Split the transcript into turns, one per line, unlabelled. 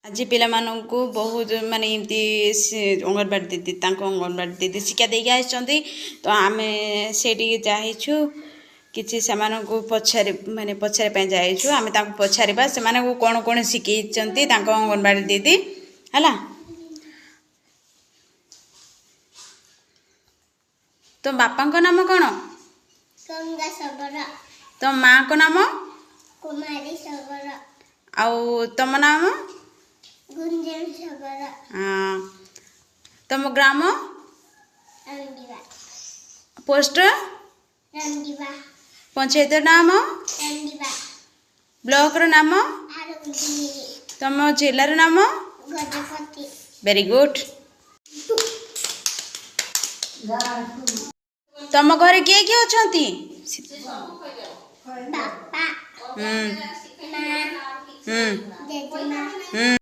ଆଜି ପିଲାମାନଙ୍କୁ ବହୁତ ମାନେ ଏମିତି ଅଙ୍ଗନବାଡ଼ି ଦିଦି, ତାଙ୍କ ଅଙ୍ଗନବାଡ଼ି ଦିଦି ଶିକ୍ଷା ଦେଇକି ଆସିଛନ୍ତି। ତ ଆମେ ସେଇଠିକି ଯାଇଛୁ, କିଛି ସେମାନଙ୍କୁ ପଚାରି, ମାନେ ପଚାରିବା ପାଇଁ ଯାଇଛୁ। ଆମେ ତାଙ୍କୁ ପଚାରିବା ସେମାନଙ୍କୁ କ'ଣ କ'ଣ ଶିଖେଇଛନ୍ତି ତାଙ୍କ ଅଙ୍ଗନବାଡ଼ି ଦିଦି। ହେଲା, ତୋ ବାପାଙ୍କ ନାମ କ'ଣ?
ଗଙ୍ଗା ଶବର।
ତୋ ମାଆଙ୍କ ନାମ?
କୁମାରୀ ଶବର।
ଆଉ ତମ ନାମ?
ଗୁଞ୍ଜନ ଶବର।
ହଁ, ତମ ଗ୍ରାମ?
ରଙ୍ଗିବା।
ପୋଷ୍ଟ?
ରଙ୍ଗିବା।
ପଞ୍ଚାୟତର ନାମ?
ରଙ୍ଗିବା।
ବ୍ଲକର ନାମ?
ଆରଗିରି।
ତମ ଜିଲ୍ଲାର ନାମ?
ଗଜପତି।
Very good. ତମ ଘରେ କିଏ କିଏ ଅଛନ୍ତି?
ବାପା,
ହୁଁ
ମା,
ହୁଁ
ଜେଜେମା।
ହୁଁ।